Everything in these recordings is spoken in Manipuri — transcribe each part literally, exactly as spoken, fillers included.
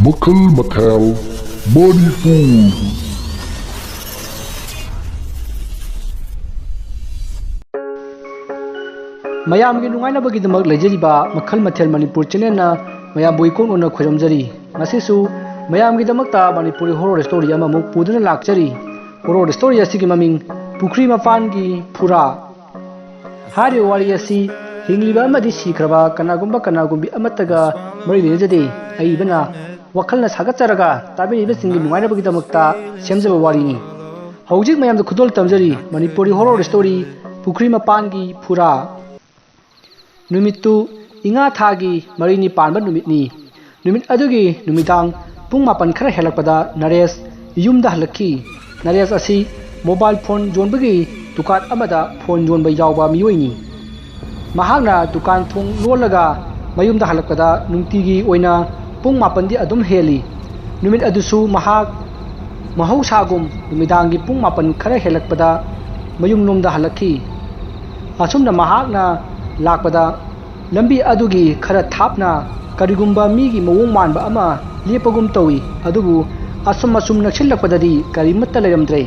ꯃꯈꯜ ꯃꯊꯦꯜ ꯃꯅꯤꯄꯨꯔ꯫ ꯃꯌꯥꯝꯒꯤ ꯅꯨꯡꯉꯥꯏꯅꯕꯒꯤꯗꯃꯛ ꯂꯩꯖꯔꯤꯕ ꯃꯈꯜ ꯃꯊꯦꯜ ꯃꯅꯤꯄꯨꯔ ꯆꯦꯅꯦꯜꯅ ꯃꯌꯥꯝꯕꯨ ꯏꯀꯣꯟ ꯀꯣꯟꯅ ꯈꯣꯏꯔꯝꯖꯔꯤ꯫ ꯉꯁꯤꯁꯨ ꯃꯌꯥꯝꯒꯤꯗꯃꯛꯇ ꯃꯅꯤꯄꯨꯔꯤ ꯍꯣꯔꯣꯔ ꯁ꯭ꯇꯣꯔꯤ ꯑꯃꯃꯨꯛ ꯄꯨꯗꯨꯅ ꯂꯥꯛꯆꯔꯤ꯫ ꯍꯣꯔꯣꯔ ꯁ꯭ꯇꯣꯔꯤ ꯑꯁꯤꯒꯤ ꯃꯃꯤꯡ ꯄꯨꯈ꯭ꯔꯤ ꯃꯄꯥꯟꯒꯤ ꯐꯨꯔꯥ꯫ ꯍꯥꯏꯔꯤꯕ ꯋꯥꯔꯤ ꯑꯁꯤ ꯍꯤꯡꯂꯤꯕ ꯑꯃꯗꯤ ꯁꯤꯈ꯭ꯔꯕ ꯀꯅꯥꯒꯨꯝꯕ ꯀꯅꯥꯒꯨꯝꯕꯤ ꯑꯃꯠꯇꯒ ꯃꯔꯤ ꯂꯩꯅꯖꯗꯦ꯫ ꯑꯏꯕꯅ ꯋꯥꯈꯜꯅ ꯁꯥꯒꯠꯆꯔꯒ ꯇꯥꯕꯤꯔꯤꯕꯁꯤꯡꯒꯤ ꯅꯨꯡꯉꯥꯏꯅꯕꯒꯤꯗꯃꯛꯇ ꯁꯦꯝꯖꯕ ꯋꯥꯔꯤꯅꯤ꯫ ꯍꯧꯖꯤꯛ ꯃꯌꯥꯝꯗ ꯈꯨꯗꯣꯜ ꯇꯝꯖꯔꯤ ꯃꯅꯤꯄꯨꯔꯤ ꯍꯣꯔꯣꯔ ꯁ꯭ꯇꯣꯔꯤ ꯄꯨꯈ꯭ꯔꯤ ꯃꯄꯥꯟꯒꯤ ꯐꯨꯔꯥ꯫ ꯅꯨꯃꯤꯠꯇꯨ ꯏꯉꯥ ꯊꯥꯒꯤ ꯃꯔꯤꯅꯤ ꯄꯥꯟꯕ ꯅꯨꯃꯤꯠꯅꯤ꯫ ꯅꯨꯃꯤꯠ ꯑꯗꯨꯒꯤ ꯅꯨꯃꯤꯗꯥꯡ ꯄꯨꯡ ꯃꯥꯄꯟ ꯈꯔ ꯍꯦꯜꯂꯛꯄꯗ ꯅꯔꯦꯁ ꯌꯨꯝꯗ ꯍꯜꯂꯛꯈꯤ꯫ ꯅꯔꯦꯁ ꯑꯁꯤ ꯃꯣꯕꯥꯏꯜ ꯐꯣꯟ ꯌꯣꯟꯕꯒꯤ ꯗꯨꯀꯥꯟ ꯑꯃꯗ ꯐꯣꯟ ꯌꯣꯟꯕ ꯌꯥꯎꯕ ꯃꯤꯑꯣꯏꯅꯤ꯫ ꯃꯍꯥꯛꯅ ꯗꯨꯀꯥꯟ ꯊꯣꯡ ꯂꯣꯜꯂꯒ ꯃꯌꯨꯝꯗ ꯍꯜꯂꯛꯄꯗ ꯅꯨꯡꯇꯤꯒꯤ ꯑꯣꯏꯅ ꯄꯨꯡ ꯃꯥꯄꯟꯗꯤ ꯑꯗꯨꯝ ꯍꯦꯜꯂꯤ꯫ ꯅꯨꯃꯤꯠ ꯑꯗꯨꯁꯨ ꯃꯍꯥꯛ ꯃꯍꯧꯁꯥꯒꯨꯝ ꯅꯨꯃꯤꯗꯥꯡꯒꯤ ꯄꯨꯡ ꯃꯥꯄꯟ ꯈꯔ ꯍꯦꯜꯂꯛꯄꯗ ꯃꯌꯨꯝꯂꯣꯝꯗ ꯍꯜꯂꯛꯈꯤ꯫ ꯑꯁꯨꯝꯅ ꯃꯍꯥꯛꯅ ꯂꯥꯛꯄꯗ ꯂꯝꯕꯤ ꯑꯗꯨꯒꯤ ꯈꯔ ꯊꯥꯞꯅ ꯀꯔꯤꯒꯨꯝꯕ ꯃꯤꯒꯤ ꯃꯑꯣꯡ ꯃꯥꯟꯕ ꯑꯃ ꯂꯦꯞꯄꯒꯨꯝ ꯇꯧꯏ, ꯑꯗꯨꯕꯨ ꯑꯁꯨꯝ ꯑꯁꯨꯝ ꯅꯛꯁꯤꯜꯂꯛꯄꯗꯗꯤ ꯀꯔꯤꯃꯠꯇ ꯂꯩꯔꯝꯗ꯭ꯔꯦ꯫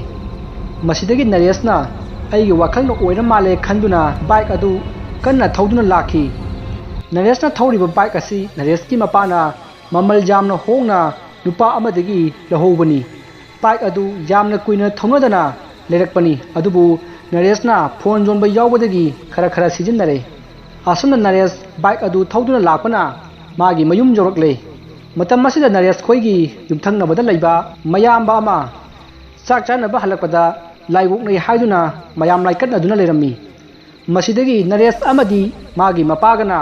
ꯃꯁꯤꯗꯒꯤ ꯅꯔꯦꯁꯅ "ꯑꯩꯒꯤ ꯋꯥꯈꯜꯅ ꯑꯣꯏꯔ ꯃꯥꯜꯂꯦ" ꯈꯟꯗꯨꯅ ꯕꯥꯏꯛ ꯑꯗꯨ ꯀꯟꯅ ꯊꯧꯗꯨꯅ ꯂꯥꯛꯈꯤ꯫ ꯅꯔꯦꯁꯅ ꯊꯧꯔꯤꯕ ꯕꯥꯏꯛ ꯑꯁꯤ ꯅꯔꯦꯁꯀꯤ ꯃꯄꯥꯅ ꯃꯃꯜ ꯌꯥꯝꯅ ꯍꯣꯡꯅ ꯅꯨꯄꯥ ꯑꯃꯗꯒꯤ ꯂꯧꯍꯧꯕꯅꯤ꯫ ꯕꯥꯏꯛ ꯑꯗꯨ ꯌꯥꯝꯅ ꯀꯨꯏꯅ ꯊꯧꯅꯗꯅ ꯂꯩꯔꯛꯄꯅꯤ, ꯑꯗꯨꯕꯨ ꯅꯔꯦꯁꯅ ꯐꯣꯟ ꯌꯣꯟꯕ ꯌꯥꯎꯕꯗꯒꯤ ꯈꯔ ꯈꯔ ꯁꯤꯖꯤꯟꯅꯔꯦ꯫ ꯑꯁꯨꯝꯅ ꯅꯔꯦꯁ ꯕꯥꯏꯛ ꯑꯗꯨ ꯊꯧꯗꯨꯅ ꯂꯥꯛꯄꯅ ꯃꯥꯒꯤ ꯃꯌꯨꯝ ꯌꯧꯔꯛꯂꯦ꯫ ꯃꯇꯝ ꯑꯁꯤꯗ ꯅꯔꯦꯁ ꯈꯣꯏꯒꯤ ꯌꯨꯝꯊꯪꯅꯕꯗ ꯂꯩꯕ ꯃꯌꯥꯝꯕ ꯑꯃ ꯆꯥꯛ ꯆꯥꯅꯕ ꯍꯜꯂꯛꯄꯗ ꯂꯥꯏ ꯑꯣꯛꯅꯩ ꯍꯥꯏꯗꯨꯅ ꯃꯌꯥꯝ ꯂꯥꯏꯀꯠꯅꯗꯨꯅ ꯂꯩꯔꯝꯃꯤ꯫ ꯃꯁꯤꯗꯒꯤ ꯅꯔꯦꯁ ꯑꯃꯗꯤ ꯃꯥꯒꯤ ꯃꯄꯥꯒꯅ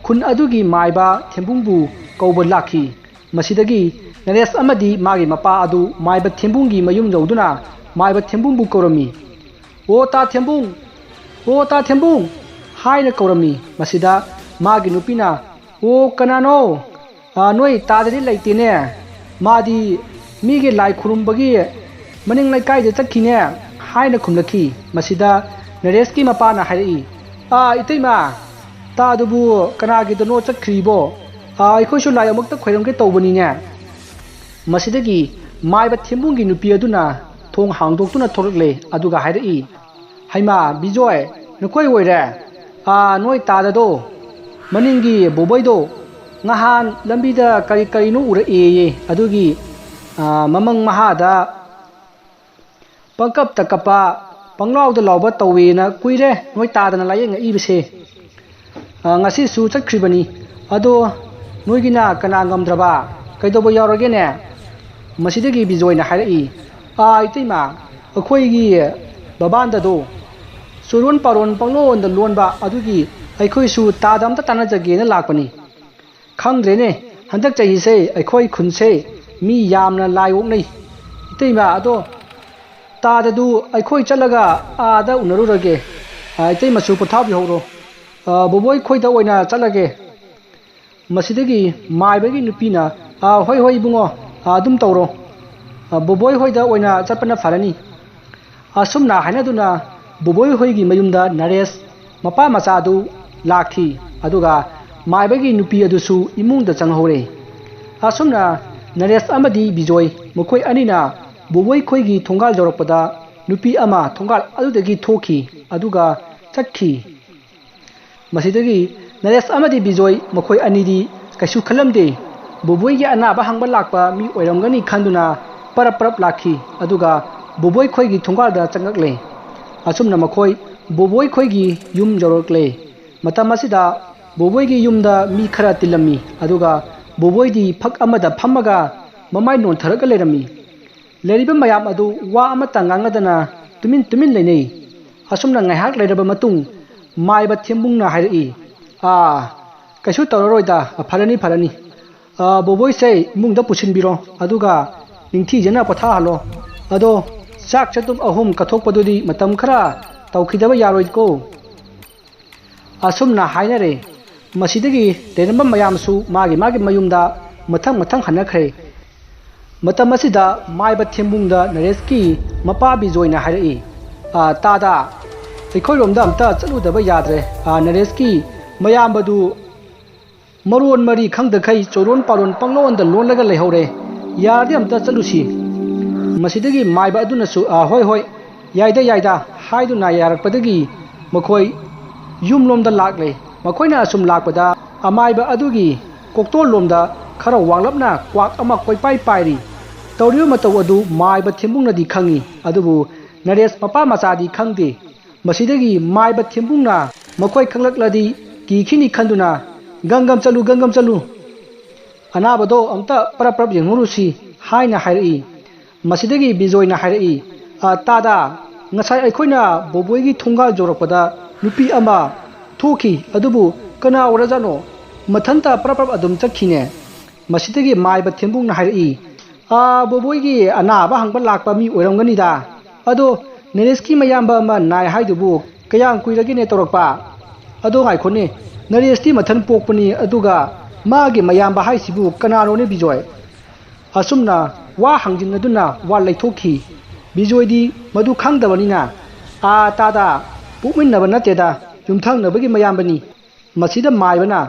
ꯈꯨꯟ ꯑꯗꯨꯒꯤ ꯃꯥꯏꯕ ꯊꯦꯝꯕꯨꯡꯕꯨ ꯀꯧꯕ ꯂꯥꯛꯈꯤ꯫ ꯃꯁꯤꯗꯒꯤ ꯅꯔꯦꯁ ꯑꯃꯗꯤ ꯃꯥꯒꯤ ꯃꯄꯥ ꯑꯗꯨ ꯃꯥꯏꯕ ꯊꯦꯝꯕꯨꯡꯒꯤ ꯃꯌꯨꯝ ꯌꯧꯗꯨꯅ ꯃꯥꯏꯕ ꯊꯦꯝꯕꯨꯡꯕꯨ ꯀꯧꯔꯝꯃꯤ꯫ "ꯑꯣ ꯇꯥ ꯊꯦꯝꯕꯨꯡ! ꯑꯣ ꯇꯥ ꯊꯦꯝꯕꯨꯡ!" ꯍꯥꯏꯅ ꯀꯧꯔꯝꯃꯤ꯫ ꯃꯁꯤꯗ ꯃꯥꯒꯤ ꯅꯨꯄꯤꯅ, "ꯑꯣ, ꯀꯅꯥꯅꯣ? ꯑꯥ, ꯅꯣꯏ ꯇꯥꯗꯗꯤ ꯂꯩꯇꯦꯅꯦ꯫ ꯃꯥꯗꯤ ꯃꯤꯒꯤ ꯂꯥꯏ ꯈꯨꯔꯨꯝꯕꯒꯤ ꯃꯅꯤꯡ ꯂꯩꯀꯥꯏꯗ ꯆꯠꯈꯤꯅꯦ" ꯍꯥꯏꯅ ꯈꯨꯝꯂꯛꯈꯤ꯫ ꯃꯁꯤꯗ ꯅꯔꯦꯁꯀꯤ ꯃꯄꯥꯅ ꯍꯥꯏꯔꯛꯏ, "ꯑꯥ, ꯏꯇꯩꯃ, ꯇꯥꯗꯨꯕꯨ ꯀꯅꯥꯒꯤꯗꯅꯣ ꯆꯠꯈ꯭ꯔꯤꯕꯣ? ꯑꯥ, ꯑꯩꯈꯣꯏꯁꯨ ꯂꯥꯏ ꯑꯃꯨꯛꯇ ꯈꯣꯏꯔꯝꯒꯦ ꯇꯧꯕꯅꯤꯅꯦ꯫ ꯃꯁꯤꯗꯒꯤ ꯃꯥꯏꯕ ꯊꯦꯝꯕꯨꯡꯒꯤ ꯅꯨꯄꯤ ꯑꯗꯨꯅ ꯊꯣꯡ ꯍꯥꯡꯗꯣꯛꯇꯨꯅ ꯊꯣꯛꯂꯛꯂꯦ꯫ ꯑꯗꯨꯒ ꯍꯥꯏꯔꯛꯏ, "ꯍꯩꯃꯥ, ꯕꯤꯖꯣꯏ, ꯅꯈꯣꯏ ꯑꯣꯏꯔꯦ? ꯑꯥ, ꯅꯣꯏ ꯇꯥꯗꯗꯣ ꯃꯅꯤꯡꯒꯤ ꯕꯣꯕꯣꯏꯗꯣ ꯉꯍꯥꯟ ꯂꯝꯕꯤꯗ ꯀꯔꯤ ꯀꯔꯤꯅꯣ ꯎꯔꯛꯑꯦꯌꯦ꯫ ꯑꯗꯨꯒꯤ, ꯑꯥ, ꯃꯃꯪ ꯃꯍꯥꯗ ꯄꯪꯀꯞꯇ ꯀꯞꯄ, ꯄꯪꯂꯥꯎꯗ ꯂꯥꯎꯕ ꯇꯧꯋꯦꯅ ꯀꯨꯏꯔꯦ ꯅꯣꯏ ꯇꯥꯗꯅ ꯂꯥꯏꯌꯦꯡꯉꯛꯏꯕꯁꯦ꯫ ꯑ, ꯉꯁꯤꯁꯨ ꯆꯠꯈ꯭ꯔꯤꯕꯅꯤ꯫ ꯑꯗꯣ ꯅꯣꯏꯒꯤꯅ ꯀꯅꯥ ꯉꯝꯗ꯭ꯔꯕ? ꯀꯩꯗꯧꯕ ꯌꯥꯎꯔꯒꯦꯅꯦ?" ꯃꯁꯤꯗꯒꯤ ꯕꯤꯖꯣꯏꯅ ꯍꯥꯏꯔꯛꯏ, "ꯑꯥ, ꯏꯇꯩꯃ, ꯑꯩꯈꯣꯏꯒꯤ ꯕꯕꯥꯟꯗꯗꯣ ꯆꯨꯔꯣꯟ ꯄꯥꯔꯣꯟ ꯄꯪꯂꯣꯟꯗ ꯂꯣꯟꯕ, ꯑꯗꯨꯒꯤ ꯑꯩꯈꯣꯏꯁꯨ ꯇꯥꯗ ꯑꯝꯇ ꯇꯥꯟꯅꯖꯒꯦꯅ ꯂꯥꯛꯄꯅꯤ꯫ ꯈꯪꯗ꯭ꯔꯦꯅꯦ, ꯍꯟꯗꯛ ꯆꯍꯤꯁꯦ ꯑꯩꯈꯣꯏ ꯈꯨꯟꯁꯦ ꯃꯤ ꯌꯥꯝꯅ ꯂꯥꯏ ꯑꯣꯛꯅꯩ꯫ ꯏꯇꯩꯃ, ꯑꯗꯣ ꯇꯥꯗꯗꯨ ꯑꯩꯈꯣꯏ ꯆꯠꯂꯒ ꯑꯥꯗ ꯎꯅꯔꯨꯔꯒꯦ꯫ ꯑ, ꯏꯇꯩꯃꯁꯨ ꯄꯣꯊꯥꯕꯤꯍꯧꯔꯣ꯫ ꯑ, ꯕꯣꯕꯣꯏ ꯈꯣꯏꯗ ꯑꯣꯏꯅ ꯆꯠꯂꯒꯦ꯫" ꯃꯁꯤꯗꯒꯤ ꯃꯥꯏꯕꯒꯤ ꯅꯨꯄꯤꯅ, "ꯑ, ꯍꯣꯏ, ꯍꯣꯏ, ꯏꯕꯨꯡꯉꯣ, ꯑ, ꯑꯗꯨꯝ ꯇꯧꯔꯣ꯫ ꯑ, ꯕꯣꯕꯣꯏ ꯍꯣꯏꯗ ꯑꯣꯏꯅ ꯆꯠꯄꯅ ꯐꯔꯅꯤ꯫" ꯑꯁꯨꯝꯅ ꯍꯥꯏꯅꯗꯨꯅ ꯕꯣꯕꯣꯏ ꯍꯣꯏꯒꯤ ꯃꯌꯨꯝꯗ ꯅꯔꯦꯁ ꯃꯄꯥ ꯃꯆꯥꯗꯨ ꯂꯥꯛꯈꯤ꯫ ꯑꯗꯨꯒ ꯃꯥꯏꯕꯒꯤ ꯅꯨꯄꯤ ꯑꯗꯨꯁꯨ ꯏꯃꯨꯡꯗ ꯆꯪꯍꯧꯔꯦ꯫ ꯑꯁꯨꯝꯅ ꯅꯔꯦꯁ ꯑꯃꯗꯤ ꯕꯤꯖꯣꯏ ꯃꯈꯣꯏ ꯑꯅꯤꯅ ꯕꯣꯕꯣꯏ ꯈꯣꯏꯒꯤ ꯊꯣꯡꯒꯥꯜ ꯌꯧꯔꯛꯄꯗ ꯅꯨꯄꯤ ꯑꯃ ꯊꯣꯡꯒꯥꯜ ꯑꯗꯨꯗꯒꯤ ꯊꯣꯛꯈꯤ꯫ ꯑꯗꯨꯒ ꯆꯠꯈꯤ꯫ ꯃꯁꯤꯗꯒꯤ ꯅꯔꯦꯁ ꯑꯃꯗꯤ ꯕꯤꯖꯣꯏ ꯃꯈꯣꯏ ꯑꯅꯤꯗꯤ ꯀꯩꯁꯨ ꯈꯜꯂꯝꯗꯦ꯫ ꯕꯣꯕꯣꯏꯒꯤ ꯑꯅꯥꯕ ꯍꯪꯕ ꯂꯥꯛꯄ ꯃꯤ ꯑꯣꯏꯔꯝꯒꯅꯤ ꯈꯟꯗꯨꯅ ꯄꯔꯞ ꯄꯔꯞ ꯂꯥꯛꯈꯤ꯫ ꯑꯗꯨꯒ ꯕꯣꯕꯣꯏ ꯈꯣꯏꯒꯤ ꯊꯣꯡꯒꯥꯜꯗ ꯆꯪꯉꯛꯂꯦ꯫ ꯑꯁꯨꯝꯅ ꯃꯈꯣꯏ ꯕꯣꯕꯣꯏ ꯈꯣꯏꯒꯤ ꯌꯨꯝ ꯌꯧꯔꯛꯂꯦ꯫ ꯃꯇꯝ ꯑꯁꯤꯗ ꯕꯣꯕꯣꯏꯒꯤ ꯌꯨꯝꯗ ꯃꯤ ꯈꯔ ꯇꯤꯜꯂꯝꯃꯤ꯫ ꯑꯗꯨꯒ ꯕꯣꯕꯣꯏꯗꯤ ꯐꯛ ꯑꯃꯗ ꯐꯝꯃꯒ ꯃꯃꯥꯏ ꯅꯣꯟꯊꯔꯒ ꯂꯩꯔꯝꯃꯤ꯫ ꯂꯩꯔꯤꯕ ꯃꯌꯥꯝ ꯑꯗꯨ ꯋꯥ ꯑꯃꯠꯇ ꯉꯥꯡꯅꯗꯅ ꯇꯨꯃꯤꯟ ꯇꯨꯃꯤꯟ ꯂꯩꯅꯩ꯫ ꯑꯁꯨꯝꯅ ꯉꯥꯏꯍꯥꯛ ꯂꯩꯔꯕ ꯃꯇꯨꯡ ꯃꯥꯏꯕ ꯊꯦꯝꯕꯨꯡꯅ ꯍꯥꯏꯔꯛꯏ, "ꯑꯥ, ꯀꯩꯁꯨ ꯇꯧꯔꯔꯣꯏꯗ, ꯐꯔꯅꯤ, ꯐꯔꯅꯤ꯫ ꯑꯥ, ꯕꯣꯕꯣꯏꯁꯦ ꯏꯃꯨꯡꯗ ꯄꯨꯁꯤꯟꯕꯤꯔꯣ, ꯑꯗꯨꯒ ꯅꯤꯡꯊꯤꯖꯅ ꯄꯣꯊꯥꯍꯜꯂꯣ꯫ ꯑꯗꯣ ꯆꯥꯛ ꯆꯗꯨꯝ ꯑꯍꯨꯝ ꯀꯠꯊꯣꯛꯄꯗꯨꯗꯤ ꯃꯇꯝ ꯈꯔ ꯇꯧꯈꯤꯗꯕ ꯌꯥꯔꯣꯏꯀꯣ?" ꯑꯁꯨꯝꯅ ꯍꯥꯏꯅꯔꯦ꯫ ꯃꯁꯤꯗꯒꯤ ꯂꯩꯔꯝꯕ ꯃꯌꯥꯝꯁꯨ ꯃꯥꯒꯤ ꯃꯥꯒꯤ ꯃꯌꯨꯝꯗ ꯃꯊꯪ ꯃꯊꯪ ꯍꯟꯅꯈ꯭ꯔꯦ꯫ ꯃꯇꯝ ꯑꯁꯤꯗ ꯃꯥꯏꯕ ꯊꯦꯝꯕꯨꯡꯗ ꯅꯔꯦꯁꯀꯤ ꯃꯄꯥ ꯕꯤꯖꯣꯏꯅ ꯍꯥꯏꯔꯛꯏ, "ꯑꯥ, ꯇꯥꯗ, ꯑꯩꯈꯣꯏꯔꯣꯝꯗ ꯑꯝꯇ ꯆꯠꯂꯨꯗꯕ ꯌꯥꯗ꯭ꯔꯦ꯫ ꯑꯥ, ꯅꯔꯦꯁꯀꯤ ꯃꯌꯥꯝꯕꯗꯨ ꯃꯔꯣꯟ ꯃꯔꯤ ꯈꯪꯗꯈꯩ ꯆꯣꯏꯔꯣꯟ ꯄꯥꯔꯣꯟ ꯄꯪꯂꯣꯟꯗ ꯂꯣꯜꯂꯒ ꯂꯩꯍꯧꯔꯦ꯫ "ꯌꯥꯔꯗꯤ ꯑꯝꯇ ꯆꯠꯂꯨꯁꯤ꯫" ꯃꯁꯤꯗꯒꯤ ꯃꯥꯏꯕ ꯑꯗꯨꯅꯁꯨ, "ꯑꯥ, ꯍꯣꯏ, ꯍꯣꯏ, ꯌꯥꯏꯗ, ꯌꯥꯏꯗ" ꯍꯥꯏꯗꯨꯅ ꯌꯥꯔꯛꯄꯗꯒꯤ ꯃꯈꯣꯏ ꯌꯨꯝꯂꯣꯝꯗ ꯂꯥꯛꯂꯦ꯫ ꯃꯈꯣꯏꯅ ꯑꯁꯨꯝ ꯂꯥꯛꯄꯗ ꯑꯃꯥꯏꯕ ꯑꯗꯨꯒꯤ ꯀꯣꯛꯇꯣꯜꯂꯣꯝꯗ ꯈꯔ ꯋꯥꯡꯂꯞꯅ ꯀ꯭ꯋꯥꯛ ꯑꯃ ꯀꯣꯏꯄꯥꯏ ꯄꯥꯏꯔꯤ꯫ ꯇꯧꯔꯤꯕ ꯃꯇꯧ ꯑꯗꯨ ꯃꯥꯏꯕ ꯊꯦꯝꯕꯨꯡꯅꯗꯤ ꯈꯪꯏ, ꯑꯗꯨꯕꯨ ꯅꯔꯦꯁ ꯃꯄꯥ ꯃꯆꯥꯗꯤ ꯈꯪꯗꯦ꯫ ꯃꯁꯤꯗꯒꯤ ꯃꯥꯏꯕ ꯊꯦꯝꯕꯨꯡꯅ ꯃꯈꯣꯏ ꯈꯪꯂꯛꯂꯗꯤ ꯀꯤꯈꯤꯅꯤ ꯈꯟꯗꯨꯅ, "ꯒꯝ ꯒꯝ ꯆꯠꯂꯨ, ꯒꯝ ꯒꯝ ꯆꯠꯂꯨ꯫ ꯑꯅꯥꯕꯗꯣ ꯑꯝꯇ ꯄꯔꯞ ꯄꯔꯞ ꯌꯦꯡꯍꯧꯔꯨꯁꯤ" ꯍꯥꯏꯅ ꯍꯥꯏꯔꯛꯏ꯫ ꯃꯁꯤꯗꯒꯤ ꯕꯤꯖꯣꯏꯅ ꯍꯥꯏꯔꯛꯏ, "ꯑ, ꯇꯥꯗ, ꯉꯁꯥꯏ ꯑꯩꯈꯣꯏꯅ ꯕꯣꯕꯣꯏꯒꯤ ꯊꯣꯡꯒꯥꯜ ꯌꯧꯔꯛꯄꯗ ꯅꯨꯄꯤ ꯑꯃ ꯊꯣꯛꯈꯤ, ꯑꯗꯨꯕꯨ ꯀꯅꯥ ꯑꯣꯏꯔꯖꯥꯠꯅꯣ? ꯃꯊꯟꯇ ꯄꯔꯞ ꯄꯔꯞ ꯑꯗꯨꯝ ꯆꯠꯈꯤꯅꯦ꯫" ꯃꯁꯤꯗꯒꯤ ꯃꯥꯏꯕ ꯊꯦꯝꯕꯨꯡꯅ ꯍꯥꯏꯔꯛꯏ, "ꯑ, ꯕꯣꯕꯣꯏꯒꯤ ꯑꯅꯥꯕ ꯍꯪꯕ ꯂꯥꯛꯄ ꯃꯤ ꯑꯣꯏꯔꯝꯒꯅꯤꯗ꯫ ꯑꯗꯣ ꯅꯔꯦꯁꯀꯤ ꯃꯌꯥꯝꯕ ꯑꯃ ꯅꯥꯏ ꯍꯥꯏꯗꯨꯕꯨ ꯀꯌꯥꯝ ꯀꯨꯏꯔꯒꯦꯅꯦ ꯇꯧꯔꯛꯄ? ꯑꯗꯣ ꯉꯥꯏꯈꯣꯅꯦ, ꯅꯔꯦꯁꯇꯤ ꯃꯊꯟ ꯄꯣꯛꯄꯅꯤ, ꯑꯗꯨꯒ ꯃꯥꯒꯤ ꯃꯌꯥꯝꯕ ꯍꯥꯏꯁꯤꯕꯨ ꯀꯅꯥꯅꯣꯅꯦ ꯕꯤꯖꯣꯏ?" ꯑꯁꯨꯝꯅ ꯋꯥ ꯍꯪꯖꯤꯟꯅꯗꯨꯅ ꯋꯥ ꯂꯩꯊꯣꯛꯈꯤ꯫ ꯕꯤꯖꯣꯏꯗꯤ ꯃꯗꯨ ꯈꯪꯗꯕꯅꯤꯅ, "ꯑꯥ, ꯇꯥꯗ, ꯄꯣꯛꯃꯤꯟꯅꯕ ꯅꯠꯇꯦꯗ, ꯌꯨꯝꯊꯪꯅꯕꯒꯤ ꯃꯌꯥꯝꯕꯅꯤ꯫" ꯃꯁꯤꯗ ꯃꯥꯏꯕꯅ,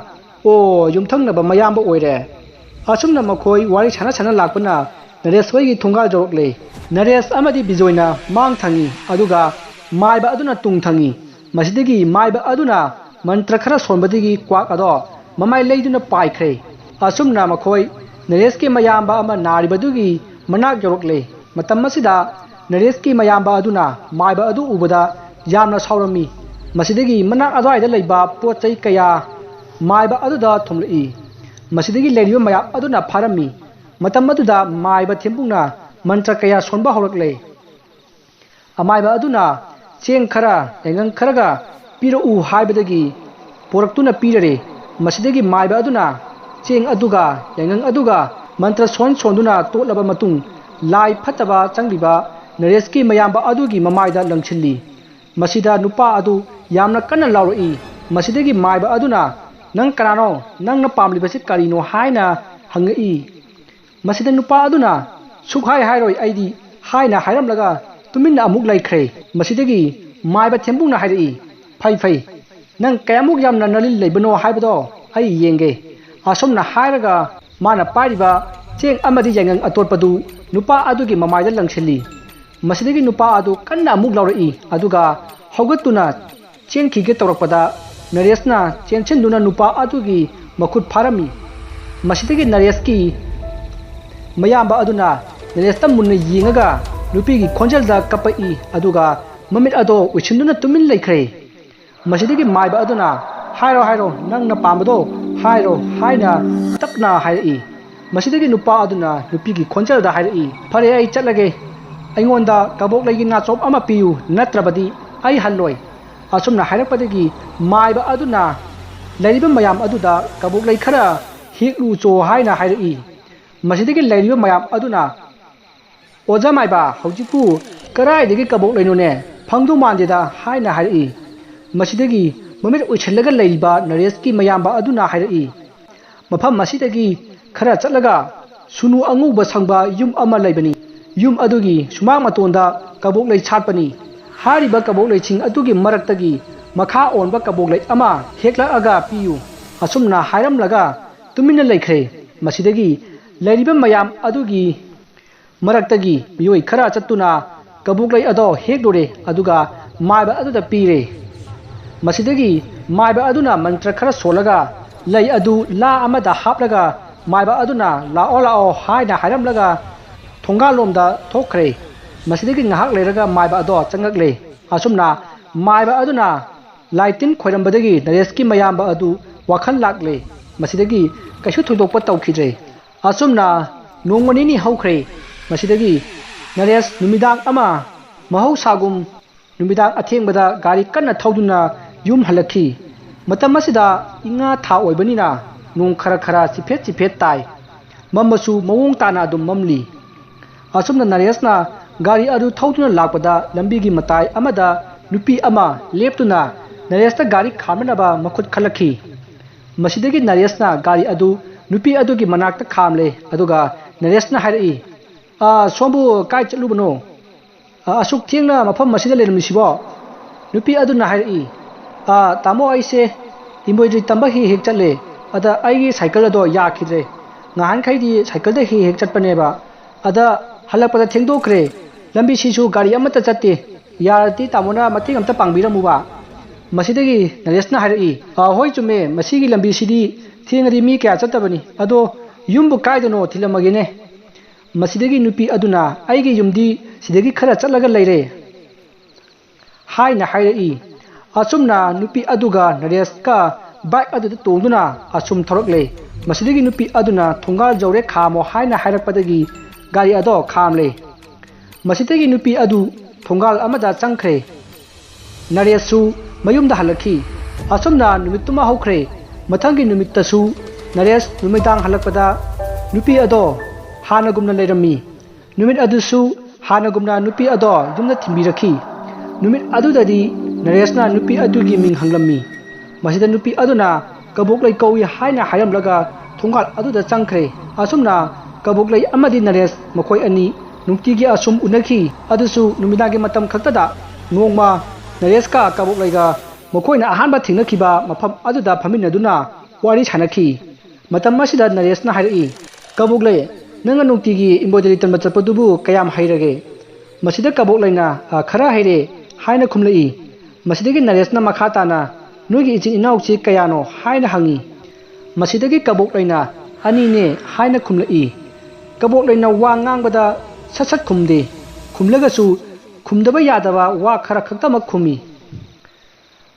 "ꯑꯣ, ꯌꯨꯝꯊꯪꯅꯕ ꯃꯌꯥꯝꯕ ꯑꯣꯏꯔꯦ꯫" ꯑꯁꯨꯝꯅ ꯃꯈꯣꯏ ꯋꯥꯔꯤ ꯁꯥꯟꯅ ꯁꯥꯟꯅ ꯂꯥꯛꯄꯅ ꯅꯔꯦꯁ ꯍꯣꯏꯒꯤ ꯊꯣꯡꯒꯥꯜ ꯌꯧꯔꯛꯂꯦ꯫ ꯅꯔꯦꯁ ꯑꯃꯗꯤ ꯕꯤꯖꯣꯏꯅ ꯃꯥꯡ ꯊꯪꯉꯤ, ꯑꯗꯨꯒ ꯃꯥꯏꯕ ꯑꯗꯨꯅ ꯇꯨꯡ ꯊꯪꯉꯤ꯫ ꯃꯁꯤꯗꯒꯤ ꯃꯥꯏꯕ ꯑꯗꯨꯅ ꯃꯟꯇ꯭ꯔ ꯈꯔ ꯁꯣꯟꯕꯗꯒꯤ ꯀ꯭ꯋꯥꯛ ꯑꯗꯣ ꯃꯃꯥꯏ ꯂꯩꯗꯨꯅ ꯄꯥꯏꯈ꯭ꯔꯦ꯫ ꯑꯁꯨꯝꯅ ꯃꯈꯣꯏ ꯅꯔꯦꯁꯀꯤ ꯃꯌꯥꯝꯕ ꯑꯃ ꯅꯥꯔꯤꯕꯗꯨꯒꯤ ꯃꯅꯥꯛ ꯌꯧꯔꯛꯂꯦ꯫ ꯃꯇꯝ ꯑꯁꯤꯗ ꯅꯔꯦꯁꯀꯤ ꯃꯌꯥꯝꯕ ꯑꯗꯨꯅ ꯃꯥꯏꯕ ꯑꯗꯨ ꯎꯕꯗ ꯌꯥꯝꯅ ꯁꯥꯎꯔꯝꯃꯤ꯫ ꯃꯁꯤꯗꯒꯤ ꯃꯅꯥꯛ ꯑꯗꯨꯋꯥꯏꯗ ꯂꯩꯕ ꯄꯣꯠ ꯆꯩ ꯀꯌꯥ ꯃꯥꯏꯕ ꯑꯗꯨꯗ ꯊꯣꯝꯂꯛꯏ꯫ ꯃꯁꯤꯗꯒꯤ ꯂꯩꯔꯤꯕ ꯃꯌꯥꯝ ꯑꯗꯨꯅ ꯐꯥꯔꯝꯃꯤ꯫ ꯃꯇꯝ ꯑꯗꯨꯗ ꯃꯥꯏꯕ ꯊꯦꯝꯕꯨꯡꯅ ꯃꯟꯇ꯭ꯔ ꯀꯌꯥ ꯁꯣꯟꯕ ꯍꯧꯔꯛꯂꯦ꯫ ꯑꯃꯥꯏꯕ ꯑꯗꯨꯅ ꯆꯦꯡ ꯈꯔ, ꯌꯥꯏꯉꯪ ꯈꯔꯒ ꯄꯤꯔꯛꯎ ꯍꯥꯏꯕꯗꯒꯤ ꯄꯣꯔꯛꯇꯨꯅ ꯄꯤꯔꯔꯦ꯫ ꯃꯁꯤꯗꯒꯤ ꯃꯥꯏꯕ ꯑꯗꯨꯅ ꯆꯦꯡ ꯑꯗꯨꯒ ꯌꯥꯏꯉꯪ ꯑꯗꯨꯒ ꯃꯟꯇ꯭ꯔ ꯁꯣꯟ ꯁꯣꯟꯗꯨꯅ ꯇꯣꯠꯂꯕ ꯃꯇꯨꯡ, ꯂꯥꯏ ꯐꯠꯇꯕ ꯆꯪꯂꯤꯕ ꯅꯔꯦꯁꯀꯤ ꯃꯌꯥꯝꯕ ꯑꯗꯨꯒꯤ ꯃꯃꯥꯏꯗ ꯂꯪꯁꯤꯜꯂꯤ꯫ ꯃꯁꯤꯗ ꯅꯨꯄꯥ ꯑꯗꯨ ꯌꯥꯝꯅ ꯀꯟꯅ ꯂꯥꯎꯔꯛꯏ꯫ ꯃꯁꯤꯗꯒꯤ ꯃꯥꯏꯕ ꯑꯗꯨꯅ, "ꯅꯪ ꯀꯅꯥꯅꯣ? ꯅꯪꯅ ꯄꯥꯝꯂꯤꯕꯁꯤ ꯀꯔꯤꯅꯣ?" ꯍꯥꯏꯅ ꯍꯪꯉꯛꯏ꯫ ꯃꯁꯤꯗ ꯅꯨꯄꯥ ꯑꯗꯨꯅ, "ꯁꯨꯛꯍꯥꯏ ꯍꯥꯏꯔꯣꯏ ꯑꯩꯗꯤ" ꯍꯥꯏꯅ ꯍꯥꯏꯔꯝꯂꯒ ꯇꯨꯃꯤꯟꯅ ꯑꯃꯨꯛ ꯂꯩꯈ꯭ꯔꯦ꯫ ꯃꯁꯤꯗꯒꯤ ꯃꯥꯏꯕ ꯊꯦꯝꯕꯨꯡꯅ ꯍꯥꯏꯔꯛꯏ, "ꯐꯩ, ꯐꯩ, ꯅꯪ ꯀꯌꯥꯃꯨꯛ ꯌꯥꯝꯅ ꯅꯂꯤꯜ ꯂꯩꯕꯅꯣ ꯍꯥꯏꯕꯗꯣ ꯑꯩ ꯌꯦꯡꯒꯦ꯫" ꯑꯁꯨꯝꯅ ꯍꯥꯏꯔꯒ ꯃꯥꯅ ꯄꯥꯏꯔꯤꯕ ꯆꯦꯡ ꯑꯃꯗꯤ ꯌꯥꯏꯉꯪ ꯑꯇꯣꯠꯄꯗꯨ ꯅꯨꯄꯥ ꯑꯗꯨꯒꯤ ꯃꯃꯥꯏꯗ ꯂꯪꯁꯤꯜꯂꯤ꯫ ꯃꯁꯤꯗꯒꯤ ꯅꯨꯄꯥ ꯑꯗꯨ ꯀꯟꯅ ꯑꯃꯨꯛ ꯂꯥꯎꯔꯛꯏ, ꯑꯗꯨꯒ ꯍꯧꯒꯠꯇꯨꯅ ꯆꯦꯟꯈꯤꯒꯦ ꯇꯧꯔꯛꯄꯗ ꯅꯔꯦꯁꯅ ꯆꯦꯟꯁꯤꯟꯗꯨꯅ ꯅꯨꯄꯥ ꯑꯗꯨꯒꯤ ꯃꯈꯨꯠ ꯐꯥꯔꯝꯃꯤ꯫ ꯃꯁꯤꯗꯒꯤ ꯅꯔꯦꯁꯀꯤ ꯃꯌꯥꯝꯕ ꯑꯗꯨꯅ ꯅꯔꯦꯁꯇ ꯃꯨꯟꯅ ꯌꯦꯡꯉꯒ ꯅꯨꯄꯤꯒꯤ ꯈꯣꯟꯖꯦꯜꯗ ꯀꯞꯄꯛꯏ, ꯑꯗꯨꯒ ꯃꯃꯤꯠ ꯑꯗꯣ ꯎꯏꯁꯤꯟꯗꯨꯅ ꯇꯨꯃꯤꯟ ꯂꯩꯈ꯭ꯔꯦ꯫ ꯃꯁꯤꯗꯒꯤ ꯃꯥꯏꯕ ꯑꯗꯨꯅ, "ꯍꯥꯏꯔꯣ, ꯍꯥꯏꯔꯣ, ꯅꯪꯅ ꯄꯥꯝꯕꯗꯣ ꯍꯥꯏꯔꯣ," ꯍꯥꯏꯅ ꯇꯞꯅ ꯍꯥꯏꯔꯛꯏ꯫ ꯃꯁꯤꯗꯒꯤ ꯅꯨꯄꯥ ꯑꯗꯨꯅ ꯅꯨꯄꯤꯒꯤ ꯈꯣꯟꯖꯦꯜꯗ ꯍꯥꯏꯔꯛꯏ, "ꯐꯔꯦ, ꯑꯩ ꯆꯠꯂꯒꯦ꯫ ꯑꯩꯉꯣꯟꯗ ꯀꯕꯣꯛꯂꯩꯒꯤ ꯅꯥꯆꯣꯝ ꯑꯃ ꯄꯤꯌꯨ, ꯅꯠꯇ꯭ꯔꯕꯗꯤ ꯑꯩ ꯍꯜꯂꯣꯏ꯫" ꯑꯁꯨꯝꯅ ꯍꯥꯏꯔꯛꯄꯗꯒꯤ ꯃꯥꯏꯕ ꯑꯗꯨꯅ ꯂꯩꯔꯤꯕ ꯃꯌꯥꯝ ꯑꯗꯨꯗ ꯀꯕꯣꯛꯂꯩ ꯈꯔ ꯍꯦꯛꯂꯨꯆꯣ ꯍꯥꯏꯅ ꯍꯥꯏꯔꯛꯏ꯫ ꯃꯁꯤꯗꯒꯤ ꯂꯩꯔꯤꯕ ꯃꯌꯥꯝ ꯑꯗꯨꯅ, "ꯑꯣꯖꯥ ꯃꯥꯏꯕ, ꯍꯧꯖꯤꯛꯄꯨ ꯀꯗꯥꯏꯗꯒꯤ ꯀꯕꯣꯛꯂꯩꯅꯣꯅꯦ? ꯐꯪꯗꯧ ꯃꯥꯟꯗꯦꯗ," ꯍꯥꯏꯅ ꯍꯥꯏꯔꯛꯏ꯫ ꯃꯁꯤꯗꯒꯤ ꯃꯃꯤꯠ ꯎꯏꯁꯤꯜꯂꯒ ꯂꯩꯔꯤꯕ ꯅꯔꯦꯁꯀꯤ ꯃꯌꯥꯝꯕ ꯑꯗꯨꯅ ꯍꯥꯏꯔꯛꯏ, "ꯃꯐꯝ ꯑꯁꯤꯗꯒꯤ ꯈꯔ ꯆꯠꯂꯒ ꯁꯨꯅꯨ ꯑꯉꯧꯕ ꯁꯪꯕ ꯌꯨꯝ ꯑꯃ ꯂꯩꯕꯅꯤ꯫ ꯌꯨꯝ ꯑꯗꯨꯒꯤ ꯁꯨꯃꯥꯡ ꯃꯇꯣꯟꯗ ꯀꯕꯣꯛꯂꯩ ꯁꯥꯠꯄꯅꯤ꯫ ꯍꯥꯏꯔꯤꯕ ꯀꯕꯣꯛꯂꯩꯁꯤꯡ ꯑꯗꯨꯒꯤ ꯃꯔꯛꯇꯒꯤ ꯃꯈꯥ ꯑꯣꯟꯕ ꯀꯕꯣꯛꯂꯩ ꯑꯃ ꯍꯦꯛꯂꯛꯑꯒ ꯄꯤꯌꯨ꯫" ꯑꯁꯨꯝꯅ ꯍꯥꯏꯔꯝꯂꯒ ꯇꯨꯃꯤꯟꯅ ꯂꯩꯈ꯭ꯔꯦ꯫ ꯃꯁꯤꯗꯒꯤ ꯂꯩꯔꯤꯕ ꯃꯌꯥꯝ ꯑꯗꯨꯒꯤ ꯃꯔꯛꯇꯒꯤ ꯃꯤꯑꯣꯏ ꯈꯔ ꯆꯠꯇꯨꯅ ꯀꯕꯣꯛꯂꯩ ꯑꯗꯣ ꯍꯦꯛꯂꯨꯔꯦ, ꯑꯗꯨꯒ ꯃꯥꯏꯕ ꯑꯗꯨꯗ ꯄꯤꯔꯦ꯫ ꯃꯁꯤꯗꯒꯤ ꯃꯥꯏꯕ ꯑꯗꯨꯅ ꯃꯟꯇ꯭ꯔ ꯈꯔ ꯁꯣꯜꯂꯒ ꯂꯩ ꯑꯗꯨ ꯂꯥ ꯑꯃꯗ ꯍꯥꯞꯂꯒ ꯃꯥꯏꯕ ꯑꯗꯨꯅ, "ꯂꯥꯛꯑꯣ, ꯂꯥꯛꯑꯣ" ꯍꯥꯏꯅ ꯍꯥꯏꯔꯝꯂꯒ ꯊꯣꯡꯒꯥꯜꯂꯣꯝꯗ ꯊꯣꯛꯈ꯭ꯔꯦ꯫ ꯃꯁꯤꯗꯒꯤ ꯉꯥꯏꯍꯥꯛ ꯂꯩꯔꯒ ꯃꯥꯏꯕ ꯑꯗꯣ ꯆꯪꯉꯛꯂꯦ꯫ ꯑꯁꯨꯝꯅ ꯃꯥꯏꯕ ꯑꯗꯨꯅ ꯂꯥꯏ ꯇꯤꯟ ꯈꯣꯏꯔꯝꯕꯗꯒꯤ ꯅꯔꯦꯁꯀꯤ ꯃꯌꯥꯝꯕ ꯑꯗꯨ ꯋꯥꯈꯜ ꯂꯥꯛꯂꯦ꯫ ꯃꯁꯤꯗꯒꯤ ꯀꯩꯁꯨ ꯊꯣꯏꯗꯣꯛꯄ ꯇꯧꯈꯤꯗ꯭ꯔꯦ꯫ ꯑꯁꯨꯝꯅ ꯅꯣꯡꯃ ꯅꯤꯅꯤ ꯍꯧꯈ꯭ꯔꯦ꯫ ꯃꯁꯤꯗꯒꯤ ꯅꯔꯦꯁ ꯅꯨꯃꯤꯗꯥꯡ ꯑꯃ ꯃꯍꯧꯁꯥꯒꯨꯝ ꯅꯨꯃꯤꯗꯥꯡ ꯑꯊꯦꯡꯕꯗ ꯒꯥꯔꯤ ꯀꯟꯅ ꯊꯧꯗꯨꯅ ꯌꯨꯝ ꯍꯜꯂꯛꯈꯤ꯫ ꯃꯇꯝ ꯑꯁꯤꯗ ꯏꯉꯥ ꯊꯥ ꯑꯣꯏꯕꯅꯤꯅ ꯅꯣꯡ ꯈꯔ ꯈꯔ ꯆꯤꯐꯦꯠ ꯆꯤꯐꯦꯠ ꯇꯥꯏ꯫ ꯃꯝꯕꯁꯨ ꯃꯑꯣꯡ ꯇꯥꯅ ꯑꯗꯨꯝ ꯃꯝꯂꯤ꯫ ꯑꯁꯨꯝꯅ ꯅꯔꯦꯁꯅ ꯒꯥꯔꯤ ꯑꯗꯨ ꯊꯧꯗꯨꯅ ꯂꯥꯛꯄꯗ ꯂꯝꯕꯤꯒꯤ ꯃꯇꯥꯏ ꯑꯃꯗ ꯅꯨꯄꯤ ꯑꯃ ꯂꯦꯞꯇꯨꯅ ꯅꯔꯦꯁꯇ ꯒꯥꯔꯤ ꯈꯥꯝꯅꯅꯕ ꯃꯈꯨꯠ ꯈꯜꯂꯛꯈꯤ꯫ ꯃꯁꯤꯗꯒꯤ ꯅꯔꯦꯁꯅ ꯒꯥꯔꯤ ꯑꯗꯨ ꯅꯨꯄꯤ ꯑꯗꯨꯒꯤ ꯃꯅꯥꯛꯇ ꯈꯥꯝꯂꯦ, ꯑꯗꯨꯒ ꯅꯔꯦꯁꯅ ꯍꯥꯏꯔꯛꯏ, "ꯑꯥ, ꯁꯣꯝꯕꯨ ꯀꯥꯏ ꯆꯠꯂꯨꯕꯅꯣ? ꯑꯥ, ꯑꯁꯨꯛ ꯊꯦꯡꯅ ꯃꯐꯝ ꯑꯁꯤꯗ ꯂꯩꯔꯝꯂꯤꯁꯤꯕꯣ?" ꯅꯨꯄꯤ ꯑꯗꯨꯅ ꯍꯥꯏꯔꯛꯏ, "ꯑꯥ, ꯇꯥꯃꯣ, ꯑꯩꯁꯦ ꯏꯝꯕ꯭ꯔꯣꯏꯗ꯭ꯔꯤ ꯇꯝꯕ ꯍꯦꯛ ꯍꯦꯛ ꯆꯠꯂꯦ, ꯑꯗ ꯑꯩꯒꯤ ꯁꯥꯏꯀꯜ ꯑꯗꯣ ꯌꯥꯈꯤꯗ꯭ꯔꯦ, ꯉꯍꯥꯟꯈꯩꯗꯤ ꯁꯥꯏꯀꯜꯗ ꯍꯦꯛ ꯍꯦꯛ ꯆꯠꯄꯅꯦꯕ꯫ ꯑꯗ ꯍꯜꯂꯛꯄꯗ ꯊꯦꯡꯗꯣꯛꯈ꯭ꯔꯦ꯫ ꯂꯝꯕꯤꯁꯤꯁꯨ ꯒꯥꯔꯤ ꯑꯃꯠꯇ ꯆꯠꯇꯦ꯫ ꯌꯥꯔꯗꯤ ꯇꯥꯃꯣꯅ ꯃꯇꯦꯡ ꯑꯝꯇ ꯄꯥꯡꯕꯤꯔꯝꯃꯨꯕ꯫ ꯃꯁꯤꯗꯒꯤ ꯅꯔꯦꯁꯅ ꯍꯥꯏꯔꯛꯏ, "ꯑ, ꯍꯣꯏ, ꯆꯨꯝꯃꯦ, ꯃꯁꯤꯒꯤ ꯂꯝꯕꯤꯁꯤꯗꯤ ꯊꯦꯡꯉꯗꯤ ꯃꯤ ꯀꯌꯥ ꯆꯠꯇꯕꯅꯤ꯫ ꯑꯗꯣ ꯌꯨꯝꯕꯨ ꯀꯥꯏꯗꯅꯣ ꯊꯤꯜꯂꯝꯃꯒꯦꯅꯦ?" ꯃꯁꯤꯗꯒꯤ ꯅꯨꯄꯤ ꯑꯗꯨꯅ, "ꯑꯩꯒꯤ ꯌꯨꯝꯗꯤ ꯁꯤꯗꯒꯤ ꯈꯔ ꯆꯠꯂꯒ ꯂꯩꯔꯦ" ꯍꯥꯏꯅ ꯍꯥꯏꯔꯛꯏ꯫ ꯑꯁꯨꯝꯅ ꯅꯨꯄꯤ ꯑꯗꯨꯒ ꯅꯔꯦꯁꯀ ꯕꯥꯏꯛ ꯑꯗꯨꯗ ꯇꯣꯡꯗꯨꯅ ꯑꯁꯨꯝ ꯊꯧꯔꯛꯂꯦ꯫ ꯃꯁꯤꯗꯒꯤ ꯅꯨꯄꯤ ꯑꯗꯨꯅ, "ꯊꯣꯡꯒꯥꯜ ꯌꯧꯔꯦ, ꯈꯥꯝꯃꯣ" ꯍꯥꯏꯅ ꯍꯥꯏꯔꯛꯄꯗꯒꯤ ꯒꯥꯔꯤ ꯑꯗꯣ ꯈꯥꯝꯂꯦ꯫ ꯃꯁꯤꯗꯒꯤ ꯅꯨꯄꯤ ꯑꯗꯨ ꯊꯣꯡꯒꯥꯜ ꯑꯃꯗ ꯆꯪꯈ꯭ꯔꯦ꯫ ꯅꯔꯦꯁꯁꯨ ꯃꯌꯨꯝꯗ ꯍꯜꯂꯛꯈꯤ꯫ ꯑꯁꯨꯝꯅ ꯅꯨꯃꯤꯠꯇꯨꯃ ꯍꯧꯈ꯭ꯔꯦ꯫ ꯃꯊꯪꯒꯤ ꯅꯨꯃꯤꯠꯇꯁꯨ ꯅꯔꯦꯁ ꯅꯨꯃꯤꯗꯥꯡ ꯍꯜꯂꯛꯄꯗ ꯅꯨꯄꯤ ꯑꯗꯣ ꯍꯥꯟꯅꯒꯨꯝꯅ ꯂꯩꯔꯝꯃꯤ꯫ ꯅꯨꯃꯤꯠ ꯑꯗꯨꯁꯨ ꯍꯥꯟꯅꯒꯨꯝꯅ ꯅꯨꯄꯤ ꯑꯗꯣ ꯌꯨꯝꯗ ꯊꯤꯟꯕꯤꯔꯛꯈꯤ꯫ ꯅꯨꯃꯤꯠ ꯑꯗꯨꯗꯗꯤ ꯅꯔꯦꯁꯅ ꯅꯨꯄꯤ ꯑꯗꯨꯒꯤ ꯃꯤꯡ ꯍꯪꯂꯝꯃꯤ꯫ ꯃꯁꯤꯗ ꯅꯨꯄꯤ ꯑꯗꯨꯅ ꯀꯕꯣꯛꯂꯩ ꯀꯧꯏ ꯍꯥꯏꯅ ꯍꯥꯏꯔꯝꯂꯒ ꯊꯣꯡꯒꯥꯜ ꯑꯗꯨꯗ ꯆꯪꯈ꯭ꯔꯦ꯫ ꯑꯁꯨꯝꯅ ꯀꯕꯣꯛꯂꯩ ꯑꯃꯗꯤ ꯅꯔꯦꯁ ꯃꯈꯣꯏ ꯑꯅꯤ ꯅꯨꯡꯇꯤꯒꯤ ꯑꯁꯨꯝ ꯎꯅꯈꯤ꯫ ꯑꯗꯨꯁꯨ ꯅꯨꯃꯤꯗꯥꯡꯒꯤ ꯃꯇꯝ ꯈꯛꯇꯗ꯫ ꯅꯣꯡꯃ ꯅꯔꯦꯁꯀ ꯀꯕꯣꯛꯂꯩꯒ ꯃꯈꯣꯏꯅ ꯑꯍꯥꯟꯕ ꯊꯦꯡꯅꯈꯤꯕ ꯃꯐꯝ ꯑꯗꯨꯗ ꯐꯝꯃꯤꯟꯅꯗꯨꯅ ꯋꯥꯔꯤ ꯁꯥꯟꯅꯈꯤ꯫ ꯃꯇꯝ ꯑꯁꯤꯗ ꯅꯔꯦꯁꯅ ꯍꯥꯏꯔꯛꯏ, "ꯀꯕꯣꯛꯂꯩ, ꯅꯪꯅ ꯅꯨꯡꯇꯤꯒꯤ embroidery ꯇꯝꯕ ꯆꯠꯄꯗꯨꯕꯨ ꯀꯌꯥꯝ ꯍꯩꯔꯒꯦ?" ꯃꯁꯤꯗ ꯀꯕꯣꯛꯂꯩꯅ, "ꯑ, ꯈꯔ ꯍꯩꯔꯦ" ꯍꯥꯏꯅ ꯈꯨꯝꯂꯛꯏ꯫ ꯃꯁꯤꯗꯒꯤ ꯅꯔꯦꯁꯅ ꯃꯈꯥ ꯇꯥꯅ, "ꯅꯣꯏꯒꯤ ꯏꯆꯤꯟ ꯏꯅꯥꯎꯁꯤ ꯀꯌꯥꯅꯣ?" ꯍꯥꯏꯅ ꯍꯪꯉꯤ꯫ ꯃꯁꯤꯗꯒꯤ ꯀꯕꯣꯛꯂꯩꯅ, "ꯑꯅꯤꯅꯦ" ꯍꯥꯏꯅ ꯈꯨꯝꯂꯛꯏ꯫ ꯀꯕꯣꯛꯂꯩꯅ ꯋꯥ ꯉꯥꯡꯕꯗ ꯁꯠ ꯁꯠ ꯈꯨꯝꯗꯦ꯫ ꯈꯨꯝꯂꯒꯁꯨ ꯈꯨꯝꯗꯕ ꯌꯥꯗꯕ ꯋꯥ ꯈꯔ ꯈꯛꯇꯃꯛ ꯈꯨꯝꯃꯤ꯫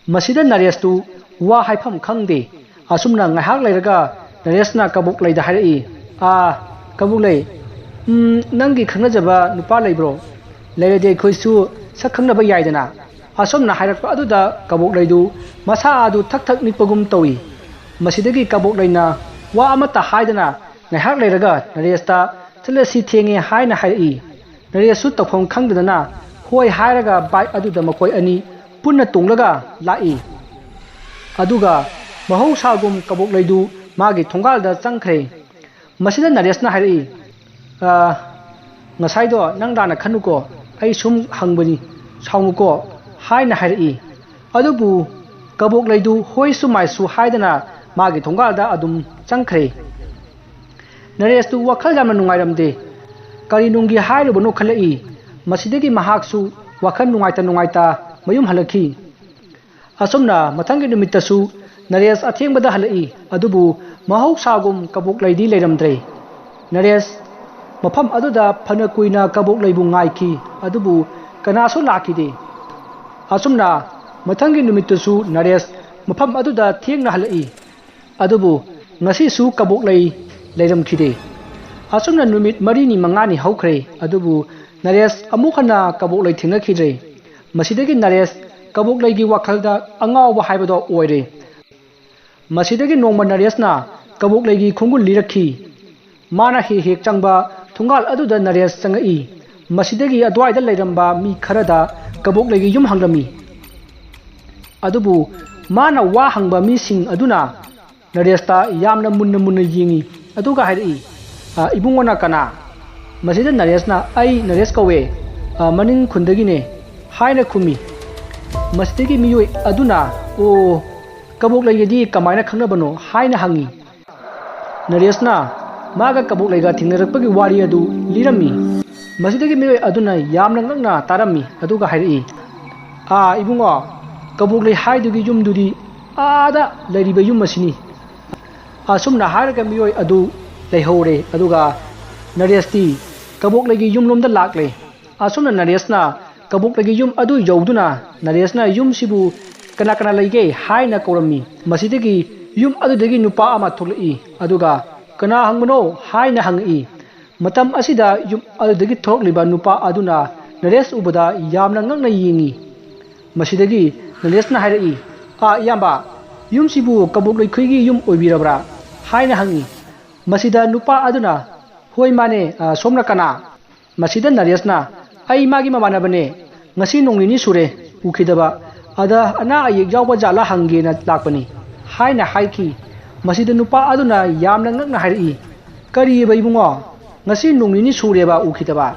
ꯃꯁꯤꯗ ꯅꯔꯦꯁꯇꯨ ꯋꯥ ꯍꯥꯏꯐꯝ ꯈꯪꯗꯦ꯫ ꯑꯁꯨꯝꯅ ꯉꯥꯏꯍꯥꯛ ꯂꯩꯔꯒ ꯅꯔꯦꯁꯅ ꯀꯕꯣꯛꯂꯩꯗ ꯍꯥꯏꯔꯛꯏ, "ꯑꯥ, ꯀꯕꯣꯛꯂꯩ, ꯎꯝ, ꯅꯪꯒꯤ ꯈꯪꯅꯖꯕ ꯅꯨꯄꯥ ꯂꯩꯕ꯭ꯔꯣ? ꯂꯩꯔꯗꯤ ꯑꯩꯈꯣꯏꯁꯨ ꯁꯛ ꯈꯪꯅꯕ ꯌꯥꯏꯗꯅ?" ꯑꯁꯨꯝꯅ ꯍꯥꯏꯔꯛꯄ ꯑꯗꯨꯗ ꯀꯕꯣꯛꯂꯩꯗꯨ ꯃꯁꯥ ꯑꯗꯨ ꯊꯛ ꯊꯛ ꯅꯤꯛꯄꯒꯨꯝ ꯇꯧꯏ꯫ ꯃꯁꯤꯗꯒꯤ ꯀꯕꯣꯛꯂꯩꯅ ꯋꯥ ꯑꯃꯠꯇ ꯍꯥꯏꯗꯅ ꯉꯥꯏꯍꯥꯛ ꯂꯩꯔꯒ ꯅꯔꯦꯁꯇ, "ꯆꯠꯂꯁꯤ, ꯊꯦꯡꯉꯦ" ꯍꯥꯏꯅ ꯍꯥꯏꯔꯛꯏ꯫ ꯅꯔꯦꯁꯁꯨ ꯇꯧꯐꯝ ꯈꯪꯗꯗꯅ ꯍꯣꯏ ꯍꯥꯏꯔꯒ ꯕꯥꯏꯛ ꯑꯗꯨꯗ ꯃꯈꯣꯏ ꯑꯅꯤ ꯄꯨꯟꯅ ꯇꯣꯡꯂꯒ ꯂꯥꯛꯏ꯫ ꯑꯗꯨꯒ ꯃꯍꯧꯁꯥꯒꯨꯝ ꯀꯕꯣꯛꯂꯩꯗꯨ ꯃꯥꯒꯤ ꯊꯣꯡꯒꯥꯜꯗ ꯆꯪꯈ꯭ꯔꯦ꯫ ꯃꯁꯤꯗ ꯅꯔꯦꯁꯅ ꯍꯥꯏꯔꯛꯏ, "ꯑ, ꯉꯁꯥꯏꯗꯣ ꯅꯪ ꯂꯥꯟꯅ ꯈꯟꯅꯨꯀꯣ, ꯑꯩ ꯁꯨꯝ ꯍꯪꯕꯅꯤ, ꯁꯥꯎꯅꯨꯀꯣ" ꯍꯥꯏꯅ ꯍꯥꯏꯔꯛꯏ꯫ ꯑꯗꯨꯕꯨ ꯀꯕꯣꯛꯂꯩꯗꯨ ꯍꯣꯏꯁꯨ ꯃꯥꯏꯁꯨ ꯍꯥꯏꯗꯅ ꯃꯥꯒꯤ ꯊꯣꯡꯒꯥꯜꯗ ꯑꯗꯨꯝ ꯆꯪꯈ꯭ꯔꯦ꯫ ꯅꯔꯦꯁꯇꯨ ꯋꯥꯈꯜ ꯌꯥꯝꯅ ꯅꯨꯡꯉꯥꯏꯔꯝꯗꯦ꯫ ꯀꯔꯤ ꯅꯨꯡꯒꯤ ꯍꯥꯏꯔꯨꯕꯅꯣ ꯈꯜꯂꯛꯏ꯫ ꯃꯁꯤꯗꯒꯤ ꯃꯍꯥꯛꯁꯨ ꯋꯥꯈꯜ ꯅꯨꯡꯉꯥꯏꯇ ꯅꯨꯡꯉꯥꯏꯇ ꯃꯌꯨꯝ ꯍꯜꯂꯛꯈꯤ꯫ ꯑꯁꯨꯝꯅ ꯃꯊꯪꯒꯤ ꯅꯨꯃꯤꯠꯇꯁꯨ ꯅꯔꯦꯁ ꯑꯊꯦꯡꯕꯗ ꯍꯜꯂꯛꯏ, ꯑꯗꯨꯕꯨ ꯃꯍꯧꯁꯥꯒꯨꯝ ꯀꯕꯣꯛꯂꯩꯗꯤ ꯂꯩꯔꯝꯗ꯭ꯔꯦ꯫ ꯅꯔꯦꯁ ꯃꯐꯝ ꯑꯗꯨꯗ ꯐꯅ ꯀꯨꯏꯅ ꯀꯕꯣꯛꯂꯩꯕꯨ ꯉꯥꯏꯈꯤ, ꯑꯗꯨꯕꯨ ꯀꯅꯥꯁꯨ ꯂꯥꯛꯈꯤꯗꯦ꯫ ꯑꯁꯨꯝꯅ ꯃꯊꯪꯒꯤ ꯅꯨꯃꯤꯠꯇꯁꯨ ꯅꯔꯦꯁ ꯃꯐꯝ ꯑꯗꯨꯗ ꯊꯦꯡꯅ ꯍꯜꯂꯛꯏ, ꯑꯗꯨꯕꯨ ꯉꯁꯤꯁꯨ ꯀꯕꯣꯛꯂꯩ ꯂꯩꯔꯝꯈꯤꯗꯦ꯫ ꯑꯁꯨꯝꯅ ꯅꯨꯃꯤꯠ ꯃꯔꯤꯅꯤ ꯃꯉꯥꯅꯤ ꯍꯧꯈ꯭ꯔꯦ, ꯑꯗꯨꯕꯨ ꯅꯔꯦꯁ ꯑꯃꯨꯛ ꯍꯟꯅ ꯀꯕꯣꯛꯂꯩ ꯊꯦꯡꯅꯈꯤꯗ꯭ꯔꯦ꯫ ꯃꯁꯤꯗꯒꯤ ꯅꯔꯦꯁ ꯀꯕꯣꯛꯂꯩꯒꯤ ꯋꯥꯈꯜꯗ ꯑꯉꯥꯎꯕ ꯍꯥꯏꯕꯗꯣ ꯑꯣꯏꯔꯦ꯫ ꯃꯁꯤꯗꯒꯤ ꯅꯣꯡꯃ ꯅꯔꯦꯁꯅ ꯀꯕꯣꯛꯂꯩꯒꯤ ꯈꯣꯡꯒꯨꯜ ꯂꯤꯔꯛꯈꯤ꯫ ꯃꯥꯅ ꯍꯦꯛ ꯍꯦꯛ ꯆꯪꯕ ꯊꯣꯡꯒꯥꯜ ꯑꯗꯨꯗ ꯅꯔꯦꯁ ꯆꯪꯉꯛꯏ꯫ ꯃꯁꯤꯗꯒꯤ ꯑꯗꯨꯋꯥꯏꯗ ꯂꯩꯔꯝꯕ ꯃꯤ ꯈꯔꯗ ꯀꯕꯣꯛꯂꯩꯒꯤ ꯌꯨꯝ ꯍꯪꯂꯝꯃꯤ꯫ ꯑꯗꯨꯕꯨ ꯃꯥꯅ ꯋꯥ ꯍꯪꯕ ꯃꯤꯁꯤꯡ ꯑꯗꯨꯅ ꯅꯔꯦꯁꯇ ꯌꯥꯝꯅ ꯃꯨꯟꯅ ꯃꯨꯟꯅ ꯌꯦꯡꯉꯤ, ꯑꯗꯨꯒ ꯍꯥꯏꯔꯛꯏ, "ꯑ, ꯏꯕꯨꯡꯉꯣꯅ ꯀꯅꯥ?" ꯃꯁꯤꯗ ꯅꯔꯦꯁꯅ, "ꯑꯩ ꯅꯔꯦꯁ ꯀꯧꯋꯦ, ꯑ, ꯃꯅꯤꯡ ꯈꯨꯟꯗꯒꯤꯅꯦ" ꯍꯥꯏꯅ ꯈꯨꯝꯃꯤ꯫ ꯃꯁꯤꯗꯒꯤ ꯃꯤꯑꯣꯏ ꯑꯗꯨꯅ, "ꯑꯣ, ꯀꯕꯣꯛꯂꯩꯒꯗꯤ ꯀꯃꯥꯏꯅ ꯈꯪꯅꯕꯅꯣ?" ꯍꯥꯏꯅ ꯍꯪꯉꯤ꯫ ꯅꯔꯦꯁꯅ ꯃꯥꯒ ꯀꯕꯣꯛꯂꯩꯒ ꯊꯦꯡꯅꯔꯛꯄꯒꯤ ꯋꯥꯔꯤ ꯑꯗꯨ ꯂꯤꯔꯝꯃꯤ꯫ ꯃꯁꯤꯗꯒꯤ ꯃꯤꯑꯣꯏ ꯑꯗꯨꯅ ꯌꯥꯝꯅ ꯉꯛꯅ ꯇꯥꯔꯝꯃꯤ, ꯑꯗꯨꯒ ꯍꯥꯏꯔꯛꯏ, "ꯑꯥ, ꯏꯕꯨꯡꯉꯣ, ꯀꯕꯣꯛꯂꯩ ꯍꯥꯏꯗꯨꯒꯤ ꯌꯨꯝꯗꯨꯗꯤ ꯑꯥꯗ ꯂꯩꯔꯤꯕ ꯌꯨꯝ ꯑꯁꯤꯅꯤ"꯫ ꯑꯁꯨꯝꯅ ꯍꯥꯏꯔꯒ ꯃꯤꯑꯣꯏ ꯑꯗꯨ ꯂꯩꯍꯧꯔꯦ, ꯑꯗꯨꯒ ꯅꯔꯦꯁꯇꯤ ꯀꯕꯣꯛꯂꯩꯒꯤ ꯌꯨꯝꯂꯣꯝꯗ ꯂꯥꯛꯂꯦ꯫ ꯑꯁꯨꯝꯅ ꯅꯔꯦꯁꯅ ꯀꯕꯣꯛꯂꯩꯒꯤ ꯌꯨꯝ ꯑꯗꯨ ꯌꯧꯗꯨꯅ ꯅꯔꯦꯁꯅ ꯌꯨꯝꯁꯤꯕꯨ "ꯀꯅꯥ ꯀꯅꯥ ꯂꯩꯒꯦ?" ꯍꯥꯏꯅ ꯀꯧꯔꯝꯃꯤ꯫ ꯃꯁꯤꯗꯒꯤ ꯌꯨꯝ ꯑꯗꯨꯗꯒꯤ ꯅꯨꯄꯥ ꯑꯃ ꯊꯣꯛꯂꯛꯏ, ꯑꯗꯨꯒ "ꯀꯅꯥ ꯍꯪꯕꯅꯣ?" ꯍꯥꯏꯅ ꯍꯪꯉꯛꯏ꯫ ꯃꯇꯝ ꯑꯁꯤꯗ ꯌꯨꯝ ꯑꯗꯨꯗꯒꯤ ꯊꯣꯛꯂꯛꯂꯤꯕ ꯅꯨꯄꯥ ꯑꯗꯨꯅ ꯅꯔꯦꯁ ꯎꯕꯗ ꯌꯥꯝꯅ ꯉꯛꯅ ꯌꯦꯡꯉꯤ꯫ ꯃꯁꯤꯗꯒꯤ ꯅꯔꯦꯁꯅ ꯍꯥꯏꯔꯛꯏ, "ꯑꯥ, ꯏꯌꯥꯝꯕ, ꯌꯨꯝꯁꯤꯕꯨ ꯀꯕꯣꯛꯂꯩꯈꯨꯏꯒꯤ ꯌꯨꯝ ꯑꯣꯏꯕꯤꯔꯕ꯭ꯔꯥ?" ꯍꯥꯏꯅ ꯍꯪꯉꯤ꯫ ꯃꯁꯤꯗ ꯅꯨꯄꯥ ꯑꯗꯨꯅ, "ꯍꯣꯏ, ꯃꯥꯅꯦ, ꯑ, ꯁꯣꯝꯅ ꯀꯅꯥ?" ꯃꯁꯤꯗ ꯅꯔꯦꯁꯅ, "ꯑꯩ ꯃꯥꯒꯤ ꯃꯃꯥꯟꯅꯕꯅꯦ, ꯉꯁꯤ ꯅꯣꯡ ꯅꯤꯅꯤ ꯁꯨꯔꯦ ꯎꯈꯤꯗꯕ, ꯑꯗ ꯑꯅꯥ ꯑꯌꯦꯛ ꯌꯥꯎꯕ ꯖꯥꯠꯂꯥ ꯍꯪꯒꯦꯅ ꯂꯥꯛꯄꯅꯤ" ꯍꯥꯏꯅ ꯍꯥꯏꯈꯤ꯫ ꯃꯁꯤꯗ ꯅꯨꯄꯥ ꯑꯗꯨꯅ ꯌꯥꯝꯅ ꯉꯛꯅ ꯍꯥꯏꯔꯛꯏ, "ꯀꯔꯤꯑꯕ ꯏꯕꯨꯡꯉꯣ? ꯉꯁꯤ ꯅꯣꯡ ꯅꯤꯅꯤ ꯁꯨꯔꯦꯕ ꯎꯈꯤꯗꯕ,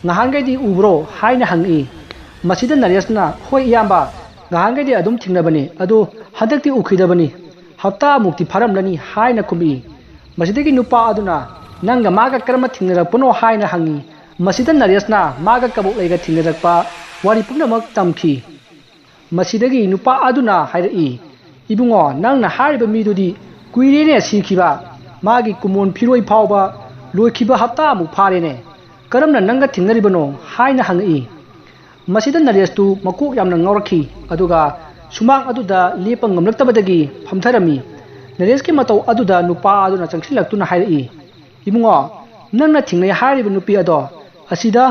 ꯉꯍꯥꯟꯈꯩꯗꯤ ꯎꯕ꯭ꯔꯣ?" ꯍꯥꯏꯅ ꯍꯪꯉꯛꯏ꯫ ꯃꯁꯤꯗ ꯅꯔꯦꯁꯅ, "ꯍꯣꯏ ꯏꯌꯥꯝꯕ, ꯉꯍꯥꯟꯈꯩꯗꯤ ꯑꯗꯨꯝ ꯊꯦꯡꯅꯕꯅꯤ, ꯑꯗꯣ ꯍꯟꯗꯛꯇꯤ ꯎꯈꯤꯗꯕꯅꯤ, ꯍꯞꯇꯥꯃꯨꯛꯇꯤ ꯐꯥꯔꯝꯂꯅꯤ" ꯍꯥꯏꯅ ꯈꯨꯝꯃꯛꯏ꯫ ꯃꯁꯤꯗꯒꯤ ꯅꯨꯄꯥ ꯑꯗꯨꯅ, "ꯅꯪꯒ ꯃꯥꯒ ꯀꯔꯝꯅ ꯊꯦꯡꯅꯔꯛꯄꯅꯣ?" ꯍꯥꯏꯅ ꯍꯪꯉꯤ꯫ ꯃꯁꯤꯗ ꯅꯔꯦꯁꯅ ꯃꯥꯒ ꯀꯕꯣꯛꯂꯩꯒ ꯊꯦꯡꯅꯔꯛꯄ ꯋꯥꯔꯤ ꯄꯨꯝꯅꯃꯛ ꯇꯝꯈꯤ꯫ ꯃꯁꯤꯗꯒꯤ ꯅꯨꯄꯥ ꯑꯗꯨꯅ ꯍꯥꯏꯔꯛꯏ, "ꯏꯕꯨꯡꯉꯣ, ꯅꯪꯅ ꯍꯥꯏꯔꯤꯕ ꯃꯤꯗꯨꯗꯤ ꯀꯨꯏꯔꯦꯅꯦ ꯁꯤꯈꯤꯕ꯫ ꯃꯥꯒꯤ ꯀꯨꯃꯣꯟ ꯐꯤꯔꯣꯏ ꯐꯥꯎꯕ ꯂꯣꯏꯈꯤꯕ ꯍꯞꯇꯥꯃꯨꯛ ꯐꯥꯔꯦꯅꯦ꯫ ꯀꯔꯝꯅ ꯅꯪꯒ ꯊꯦꯡꯅꯔꯤꯕꯅꯣ?" ꯍꯥꯏꯅ ꯍꯪꯉꯛꯏ꯫ ꯃꯁꯤꯗ ꯅꯔꯦꯁꯇꯨ ꯃꯀꯣꯛ ꯌꯥꯝꯅ ꯉꯥꯎꯔꯛꯈꯤ, ꯑꯗꯨꯒ ꯁꯨꯃꯥꯡ ꯑꯗꯨꯗ ꯂꯦꯞꯄ ꯉꯝꯂꯛꯇꯕꯗꯒꯤ ꯐꯝꯊꯔꯝꯃꯤ꯫ ꯅꯔꯦꯁꯀꯤ ꯃꯇꯧ ꯑꯗꯨꯗ ꯅꯨꯄꯥ ꯑꯗꯨꯅ ꯆꯪꯁꯤꯜꯂꯛꯇꯨꯅ ꯍꯥꯏꯔꯛꯏ, "ꯏꯕꯨꯡꯉꯣ, ꯅꯪꯅ ꯊꯦꯡꯅꯩ ꯍꯥꯏꯔꯤꯕ ꯅꯨꯄꯤ ꯑꯗꯣ ꯑꯁꯤꯗ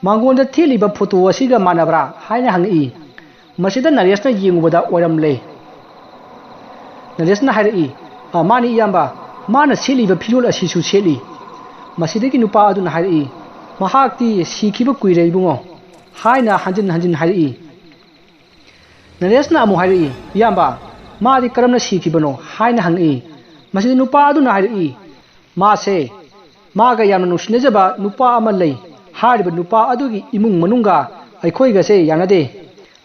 ꯃꯉꯣꯟꯗ ꯊꯦꯠꯂꯤꯕ ꯐꯣꯇꯣ ꯑꯁꯤꯒ ꯃꯥꯟꯅꯕ꯭ꯔꯥ?" ꯍꯥꯏꯅ ꯍꯪꯉꯛꯏ꯫ ꯃꯁꯤꯗ ꯅꯔꯦꯁꯅ ꯌꯦꯡꯉꯨꯕꯗ ꯑꯣꯏꯔꯝꯂꯦ꯫ ꯅꯔꯦꯁꯅ ꯍꯥꯏꯔꯛꯏ, "ꯑ, ꯃꯥꯅꯤ ꯏꯌꯥꯝꯕ, ꯃꯥꯅ ꯁꯦꯠꯂꯤꯕ ꯐꯤꯖꯣꯜ ꯑꯁꯤꯁꯨ ꯁꯦꯠꯂꯤ꯫" ꯃꯁꯤꯗꯒꯤ ꯅꯨꯄꯥ ꯑꯗꯨꯅ ꯍꯥꯏꯔꯛꯏ, "ꯃꯍꯥꯛꯇꯤ ꯁꯤꯈꯤꯕ ꯀꯨꯏꯔꯦ ꯏꯕꯨꯡꯉꯣ" ꯍꯥꯏꯅ ꯍꯟꯖꯤꯟ ꯍꯟꯖꯤꯟ ꯍꯥꯏꯔꯛꯏ꯫ ꯅꯔꯦꯁꯅ ꯑꯃꯨꯛ ꯍꯥꯏꯔꯛꯏ, "ꯏꯌꯥꯝꯕ, ꯃꯥꯗꯤ ꯀꯔꯝꯅ ꯁꯤꯈꯤꯕꯅꯣ?" ꯍꯥꯏꯅ ꯍꯪꯉꯛꯏ꯫ ꯃꯁꯤꯗ ꯅꯨꯄꯥ ꯑꯗꯨꯅ ꯍꯥꯏꯔꯛꯏ, "ꯃꯥꯁꯦ ꯃꯥꯒ ꯌꯥꯝꯅ ꯅꯨꯡꯁꯤꯅꯖꯕ ꯅꯨꯄꯥ ꯑꯃ ꯂꯩ꯫ ꯍꯥꯏꯔꯤꯕ ꯅꯨꯄꯥ ꯑꯗꯨꯒꯤ ꯏꯃꯨꯡ ꯃꯅꯨꯡꯒ ꯑꯩꯈꯣꯏꯒꯁꯦ ꯌꯥꯅꯗꯦ꯫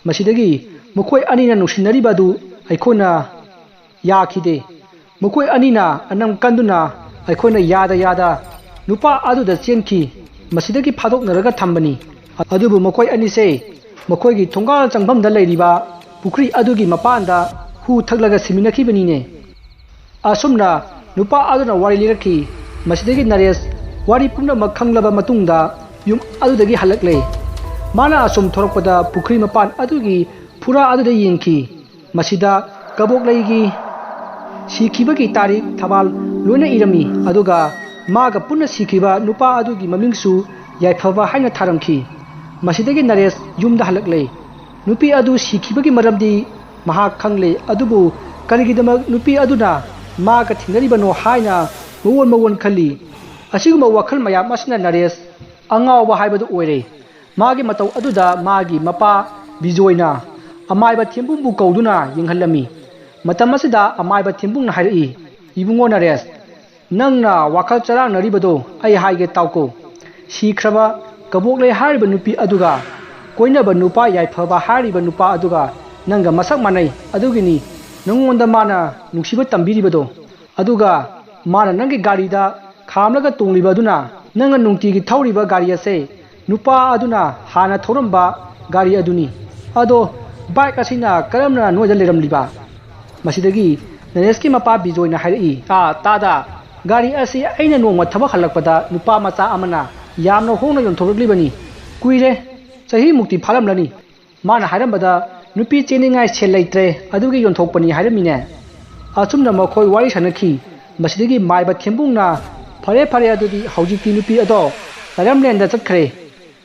ꯃꯁꯤꯗꯒꯤ ꯃꯈꯣꯏ ꯑꯅꯤꯅ ꯅꯨꯡꯁꯤꯅꯔꯤꯕ ꯑꯗꯨ ꯑꯩꯈꯣꯏꯅ ꯌꯥꯈꯤꯗꯦ꯫ ꯃꯈꯣꯏ ꯑꯅꯤꯅ ꯑꯅꯝ ꯀꯟꯗꯨꯅ ꯑꯩꯈꯣꯏꯅ ꯌꯥꯗ ꯌꯥꯗ ꯅꯨꯄꯥ ꯑꯗꯨꯗ ꯆꯦꯟꯈꯤ꯫ ꯃꯁꯤꯗꯒꯤ ꯐꯥꯗꯣꯛꯅꯔꯒ ꯊꯝꯕꯅꯤ꯫ ꯑꯗꯨꯕꯨ ꯃꯈꯣꯏ ꯑꯅꯤꯁꯦ ꯃꯈꯣꯏꯒꯤ ꯊꯣꯡꯒꯥꯜ ꯆꯪꯐꯝꯗ ꯂꯩꯔꯤꯕ ꯄꯨꯈ꯭ꯔꯤ ꯑꯗꯨꯒꯤ ꯃꯄꯥꯟꯗ ꯍꯨ ꯊꯛꯂꯒ ꯁꯤꯃꯤꯟꯅꯈꯤꯕꯅꯤꯅꯦ꯫" ꯑꯁꯨꯝꯅ ꯅꯨꯄꯥ ꯑꯗꯨꯅ ꯋꯥꯔꯤ ꯂꯤꯔꯛꯈꯤ꯫ ꯃꯁꯤꯗꯒꯤ ꯅꯔꯦꯁ ꯋꯥꯔꯤ ꯄꯨꯝꯅꯃꯛ ꯈꯪꯂꯕ ꯃꯇꯨꯡꯗ ꯌꯨꯝ ꯑꯗꯨꯗꯒꯤ ꯍꯜꯂꯛꯂꯦ꯫ ꯃꯥꯅ ꯑꯁꯨꯝ ꯊꯣꯔꯛꯄꯗ ꯄꯨꯈ꯭ꯔꯤ ꯃꯄꯥꯟ ꯑꯗꯨꯒꯤ ꯐꯨꯔꯥ ꯑꯗꯨꯗ ꯌꯦꯡꯈꯤ꯫ ꯃꯁꯤꯗ ꯀꯕꯣꯛꯂꯩꯒꯤ ꯁꯤꯈꯤꯕꯒꯤ ꯇꯥꯔꯤꯛ, ꯊꯕꯥꯜ ꯂꯣꯏꯅ ꯏꯔꯝꯃꯤ, ꯑꯗꯨꯒ ꯃꯥꯒ ꯄꯨꯟꯅ ꯁꯤꯈꯤꯕ ꯅꯨꯄꯥ ꯑꯗꯨꯒꯤ ꯃꯃꯤꯡꯁꯨ ꯌꯥꯏꯐꯕ ꯍꯥꯏꯅ ꯊꯥꯔꯝꯈꯤ꯫ ꯃꯁꯤꯗꯒꯤ ꯅꯔꯦꯁ ꯌꯨꯝꯗ ꯍꯜꯂꯛꯂꯦ꯫ ꯅꯨꯄꯤ ꯑꯗꯨ ꯁꯤꯈꯤꯕꯒꯤ ꯃꯔꯝꯗꯤ ꯃꯍꯥꯛ ꯈꯪꯂꯦ, ꯑꯗꯨꯕꯨ ꯀꯔꯤꯒꯤꯗꯃꯛ ꯅꯨꯄꯤ ꯑꯗꯨꯅ ꯃꯥꯒ ꯊꯦꯡꯅꯔꯤꯕꯅꯣ ꯍꯥꯏꯅ ꯃꯑꯣꯟ ꯃꯑꯣꯟ ꯈꯜꯂꯤ꯫ ꯑꯁꯤꯒꯨꯝꯕ ꯋꯥꯈꯜ ꯃꯌꯥꯝ ꯑꯁꯤꯅ ꯅꯔꯦꯁ ꯑꯉꯥꯎꯕ ꯍꯥꯏꯕꯗꯨ ꯑꯣꯏꯔꯦ꯫ ꯃꯥꯒꯤ ꯃꯇꯧ ꯑꯗꯨꯗ ꯃꯥꯒꯤ ꯃꯄꯥ ꯕꯤꯖꯣꯏꯅ ꯑꯃꯥꯏꯕ ꯊꯦꯝꯕꯨꯡꯕꯨ ꯀꯧꯗꯨꯅ ꯌꯦꯡꯍꯜꯂꯝꯃꯤ꯫ ꯃꯇꯝ ꯑꯁꯤꯗ ꯑꯃꯥꯏꯕ ꯊꯦꯝꯕꯨꯡꯅ ꯍꯥꯏꯔꯛꯏ, "ꯏꯕꯨꯡꯉꯣ ꯅꯔꯦꯁ, ꯅꯪꯅ ꯋꯥꯈꯜ ꯆꯔꯥꯡꯅꯔꯤꯕꯗꯣ ꯑꯩ ꯍꯥꯏꯒꯦ ꯇꯥꯎꯀꯣ꯫ ꯁꯤꯈ꯭ꯔꯕ ꯀꯕꯣꯛꯂꯩ ꯍꯥꯏꯔꯤꯕ ꯅꯨꯄꯤ ꯑꯗꯨꯒ ꯀꯣꯏꯅꯕ ꯅꯨꯄꯥ ꯌꯥꯏꯐꯕ ꯍꯥꯏꯔꯤꯕ ꯅꯨꯄꯥ ꯑꯗꯨꯒ ꯅꯪꯒ ꯃꯁꯛ ꯃꯥꯟꯅꯩ꯫ ꯑꯗꯨꯒꯤꯅꯤ ꯅꯪꯉꯣꯟꯗ ꯃꯥꯅ ꯅꯨꯡꯁꯤꯕ ꯇꯝꯕꯤꯔꯤꯕꯗꯣ꯫ ꯑꯗꯨꯒ ꯃꯥꯅ ꯅꯪꯒꯤ ꯒꯥꯔꯤꯗ ꯌꯥꯝꯂꯒ ꯇꯣꯡꯂꯤꯕ ꯑꯗꯨꯅ ꯅꯪꯅ ꯅꯨꯡꯇꯤꯒꯤ ꯊꯧꯔꯤꯕ ꯒꯥꯔꯤ ꯑꯁꯦ ꯅꯨꯄꯥ ꯑꯗꯨꯅ ꯍꯥꯟꯅ ꯊꯧꯔꯝꯕ ꯒꯥꯔꯤ ꯑꯗꯨꯅꯤ꯫ ꯑꯗꯣ ꯕꯥꯏꯛ ꯑꯁꯤꯅ ꯀꯔꯝꯅ ꯅꯣꯏꯗ ꯂꯩꯔꯝꯂꯤꯕ? ꯃꯁꯤꯗꯒꯤ ꯅꯔꯦꯁꯀꯤ ꯃꯄꯥ ꯕꯤꯖꯣꯏꯅ ꯍꯥꯏꯔꯛꯏ, "ꯑꯥ, ꯇꯥꯗ, ꯒꯥꯔꯤ ꯑꯁꯤ ꯑꯩꯅ ꯅꯣꯡꯃ ꯊꯕꯛ ꯍꯜꯂꯛꯄꯗ ꯅꯨꯄꯥ ꯃꯆꯥ ꯑꯃꯅ ꯌꯥꯝꯅ ꯍꯣꯡꯅ ꯌꯣꯟꯊꯣꯛꯂꯛꯂꯤꯕꯅꯤ꯫ ꯀꯨꯏꯔꯦ, ꯆꯍꯤꯃꯨꯛꯇꯤ ꯐꯥꯔꯝꯂꯅꯤ꯫ ꯃꯥꯅ ꯍꯥꯏꯔꯝꯕꯗ ꯅꯨꯄꯤ ꯆꯦꯅꯤꯡꯉꯥꯏ ꯁꯦꯜ ꯂꯩꯇ꯭ꯔꯦ, ꯑꯗꯨꯒꯤ ꯌꯣꯟꯊꯣꯛꯄꯅꯤ ꯍꯥꯏꯔꯝꯃꯤꯅꯦ"꯫ ꯑꯁꯨꯝꯅ ꯃꯈꯣꯏ ꯋꯥꯔꯤ ꯁꯥꯟꯅꯈꯤ꯫ ꯃꯁꯤꯗꯒꯤ ꯃꯥꯏꯕ ꯊꯦꯝꯕꯨꯡꯅ "ꯐꯔꯦ, ꯐꯔꯦ, ꯑꯗꯨꯗꯤ ꯍꯧꯖꯤꯛꯇꯤ ꯅꯨꯄꯤ ꯑꯗꯣ ꯇꯥꯏꯔꯝꯂꯦꯟꯗ ꯆꯠꯈ꯭ꯔꯦ꯫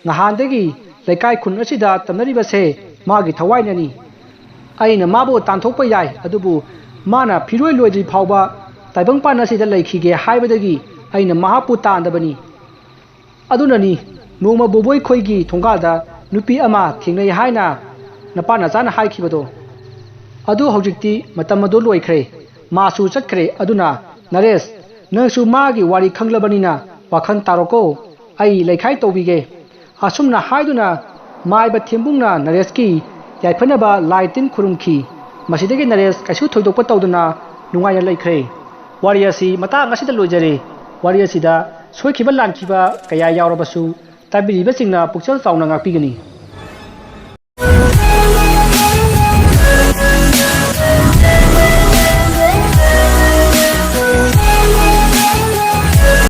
ꯅꯍꯥꯟꯗꯒꯤ ꯂꯩꯀꯥꯏ ꯈꯨꯟ ꯑꯁꯤꯗ ꯇꯝꯅꯔꯤꯕꯁꯦ ꯃꯥꯒꯤ ꯊꯋꯥꯏꯅꯅꯤ꯫ ꯑꯩꯅ ꯃꯥꯕꯨ ꯇꯥꯟꯊꯣꯛꯄ ꯌꯥꯏ, ꯑꯗꯨꯕꯨ ꯃꯥꯅ ꯐꯤꯔꯣꯏ ꯂꯣꯏꯗ꯭ꯔꯤ ꯐꯥꯎꯕ ꯇꯥꯏꯕꯪꯄꯥꯟ ꯑꯁꯤꯗ ꯂꯩꯈꯤꯒꯦ ꯍꯥꯏꯕꯗꯒꯤ ꯑꯩꯅ ꯃꯍꯥꯛꯄꯨ ꯇꯥꯟꯗꯕꯅꯤ꯫ ꯑꯗꯨꯅꯅꯤ ꯅꯣꯡꯃ ꯕꯣꯕꯣꯏ ꯈꯣꯏꯒꯤ ꯊꯣꯡꯒꯥꯜꯗ ꯅꯨꯄꯤ ꯑꯃ ꯊꯦꯡꯅꯩ ꯍꯥꯏꯅ ꯅꯄꯥ ꯅꯆꯥꯅ ꯍꯥꯏꯈꯤꯕꯗꯣ꯫ ꯑꯗꯨ ꯍꯧꯖꯤꯛꯇꯤ ꯃꯇꯝ ꯑꯗꯨ ꯂꯣꯏꯈ꯭ꯔꯦ, ꯃꯥꯁꯨ ꯆꯠꯈ꯭ꯔꯦ꯫ ꯑꯗꯨꯅ ꯅꯔꯦꯁ, ꯅꯪꯁꯨ ꯃꯥꯒꯤ ꯋꯥꯔꯤ ꯈꯪꯂꯕꯅꯤꯅ ꯋꯥꯈꯜ ꯇꯥꯔꯣꯀꯣ, ꯑꯩ ꯂꯩꯈꯥꯏ ꯇꯧꯕꯤꯒꯦ"꯫ ꯑꯁꯨꯝꯅ ꯍꯥꯏꯗꯨꯅ ꯃꯥꯏꯕ ꯊꯦꯝꯕꯨꯡꯅ ꯅꯔꯦꯁꯀꯤ ꯌꯥꯏꯐꯅꯕ ꯂꯥꯏ ꯇꯤꯟ ꯈꯨꯔꯨꯝꯈꯤ꯫ ꯃꯁꯤꯗꯒꯤ ꯅꯔꯦꯁ ꯀꯩꯁꯨ ꯊꯣꯏꯗꯣꯛꯄ ꯇꯧꯗꯅ ꯅꯨꯡꯉꯥꯏꯅ ꯂꯩꯈ꯭ꯔꯦ꯫ ꯋꯥꯔꯤ ꯑꯁꯤ ꯃꯇꯥꯡ ꯑꯁꯤꯗ ꯂꯣꯏꯖꯔꯦ꯫ ꯋꯥꯔꯤ ꯑꯁꯤꯗ ꯁꯣꯏꯈꯤꯕ ꯂꯥꯟꯈꯤꯕ ꯀꯌꯥ ꯌꯥꯎꯔꯕꯁꯨ ꯇꯥꯕꯤꯔꯤꯕꯁꯤꯡꯅ ꯄꯨꯛꯆꯦꯜ ꯆꯥꯎꯅ ꯉꯥꯛꯄꯤꯒꯅꯤ꯫